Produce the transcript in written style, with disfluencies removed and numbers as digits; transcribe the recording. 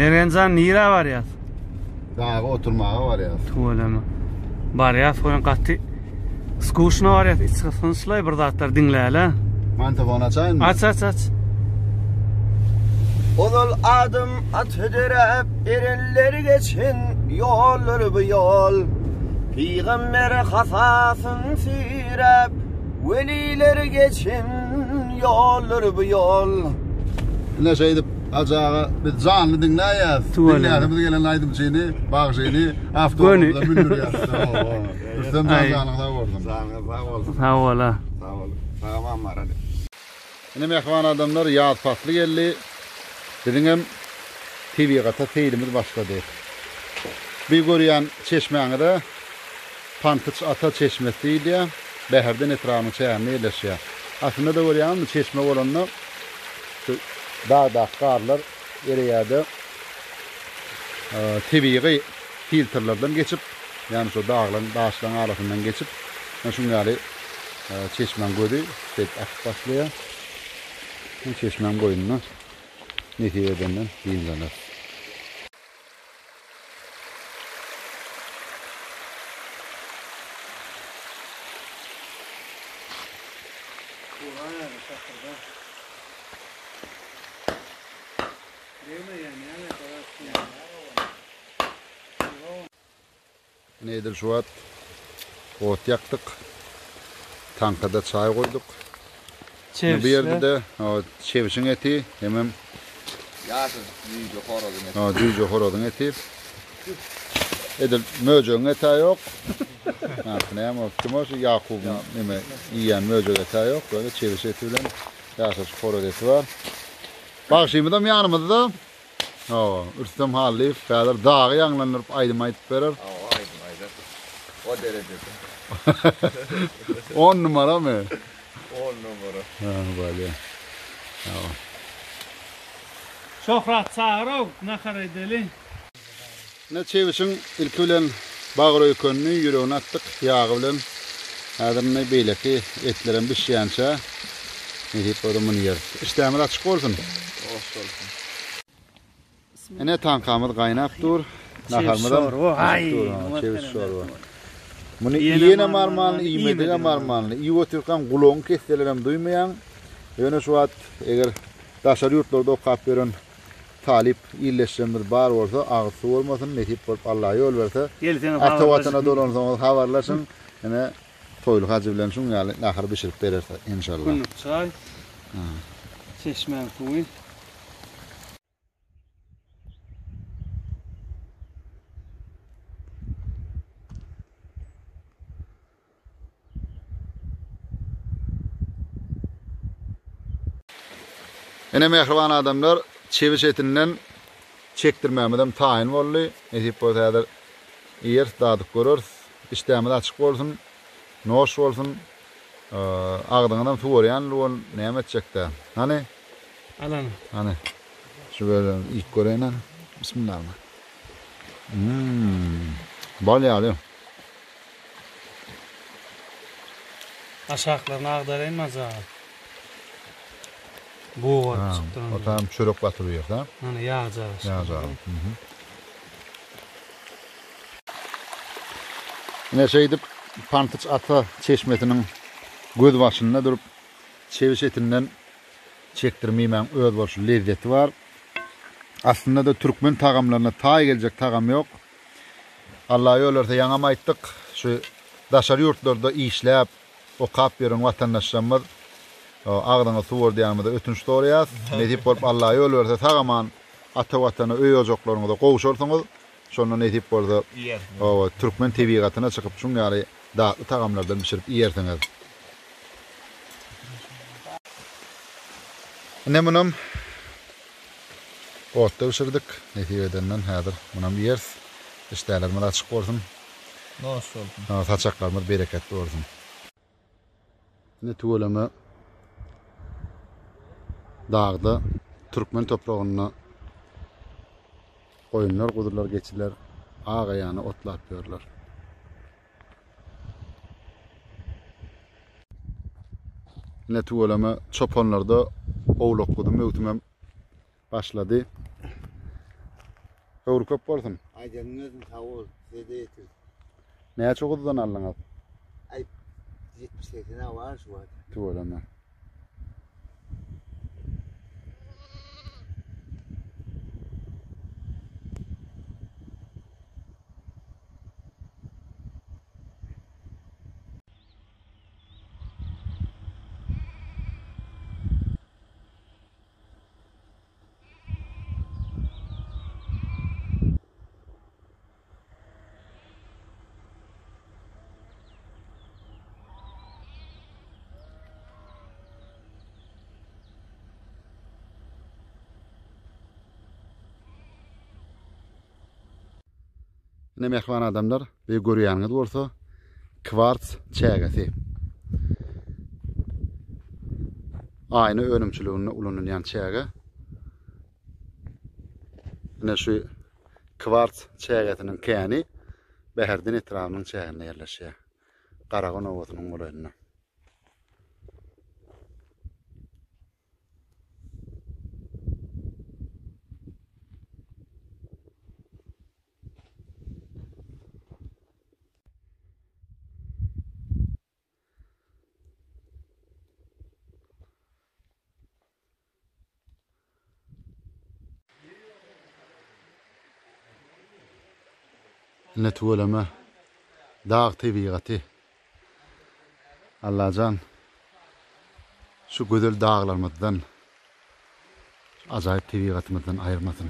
Mergenjan nirä barýas? Daga oturmaga barýas. Tüweleme. Barýas welin gaty skuşno barýas, içgysgynçlaý bir zatlar diňläle. Mantofon açaýynmy? Aç aç aç. Ozal adym at hödüräp erenler geçen ýoldur bu ýol. Pygamber hasasyn süýräp weliler geçen ýoldur bu ýol. Ine şeýdip Hajy aga biz janly diňläýäs. Diňläsimiz gelen aýdymçyny, bagşyny awtobusa mündürýäs. Rüstem jan janyň sag bolsun. Janyňyz sag bolsun. Sag bola. Sag bol. Sag aman baraly. Ine mähriban adamlar ýaz pasly geldi. Biziňem tebigata seýlimiz başlady. Bu görýän çeşmäňize Pantyç ata çeşmesi diýilýär. Bäherden etrabynyň çäginde ýerleşýär. Aslynda-da görýäňizmi çeşme bolanda şu dagdaky garlar ereýär-de tebigy filtrlerden geçip, ýagny şu daglaryň, daşlaryň arasyndan geçip, şuň ýaly çeşmäň gözi şeýdip akyp başlaýar. Çeşmäň boýunda nesip edenden dynç alarys. Ine edil şu wagt ot ýakdyk. Taňkada çaý goýduk. Bu ýerde-de çebişiň eti hemem Ýaşajyk jüýje horazyň eti. Jüýje horazyň eti. Edil möjegiň eti ýok. Näme näme o kim o şu Ýakubyň neme iýýän möjek eti ýok. Böyle çebiş eti bilen ýaşajyk horaz eti bar. Bagşymyzam ýanymyzda. Hawa, Rüstem Hallyýew häzir dagy ýaňlandyryp aýdym aýdyp berer. Hawa, aýdym aýdar. O derejede. On numaramy? On numara. Ha, bolýa. Hawa. Şöhrat çagyrow, nahar edeli. Ine çebişiň ilki bilen bagyr öýkenini ýüregine atdyk ýagy bilen. Häzir indi beýleki etlerem bişýänçä nesip bolsa muny ýeris. Işdämiz açyk bolsun. Hoş bolsun. Ine taňkamyz gaýnap dur. Naharymyzam bişip dur. Çebiş çorba. Muny iýenem armanly, iýmedigem armanly. Iýip otyrkaň gulagyňy kesselerem duýmaýaň. Ýöne şu wagt eger daşary ýurtlarda okap ýören Talyp ildeşlerimiz bar bolsa agyz suw bolmasyn nesip bolup Alla ýol berse ata watana dolansoňyz habarlaşyň ine Toýly hajy bilen şuň ýaly nahar bişirip bereris enşalla. Günlük çaý. Çeşmäň suwy. Ine mähriban adamlar, çebiş etinden çekdirmämizem taýyn boldy. Nesip bolsa häzir iýeris, dadyp göreris. Işdämiz açyk bolsun, noş bolsun. Agzyňyzam suwarýan bol, näme etjekdä. Hany? Al hany. Hany. Şu bölegini iýip göreýin hany. Bismillah. Hmm. Bal ýaly. Aşaklaryny agdaraýyn mazaly. Bug alyp çykdy. O tam çörek batyp ýer, ha? Hany ýagjagy. Ýagjagy. Ine şeýdip Pantyç ata çeşmesiniň gözbaşynda durup çebiş etinden çekdirmeýmäň özboluşly lezzeti bar. Aslynda-da türkmen tagamlaryna taý geljek tagam ýok. Alla ýol berse ýaňam aýtdyk, şu daşary ýurtlarda işläp, okap ýören watandaşlarymyz agzyňyz suwardýanymyza ötünç soraýas. Nesip bolup Alla ýol berse sag-aman ata watana, öý-ojaklaryňyza gowşarsyňyz. Şonda nesip bolsa hawa türkmen tebigatyna çykyp şuň ýaly datly tagamlardan bişirip iýersiňiz. Ine munam Otda bişirdik. Nesip edenden häzir munam iýeris. Işdälerimiz açyk bolsun. Noş bolsun. Saçaklarymyz bereketli bolsun. Ine tüweleme dagda türkmen topragynda goýunlar, guzular, geçiler aga-ýana otlap ýörler. Ine tüweleme çopanlarda owlak-guzy möwsümem başlady. Höwri köp bolsun. Aýdanyň özüň sag bol. Size-de ýetirsin. Näçe guzudan aldyňyz? Aý, 70-80 bar şu wagt. Tüweleme. Ine mähriban adamlar, bu görýäniňiz bolsa kwarts çägesi. Aýna önümçiliginde ulanylýan çäge. Ine şu kwarts çägesiniň käni Bäherden etrabynyň çäginde ýerleşýär. Garagan obasynyň golaýynda. Ine tüweleme dag tebigaty. Allajan şu gözel daglarymyzdan, şu ajaýyp tebigatymyzdan aýyrmasyn.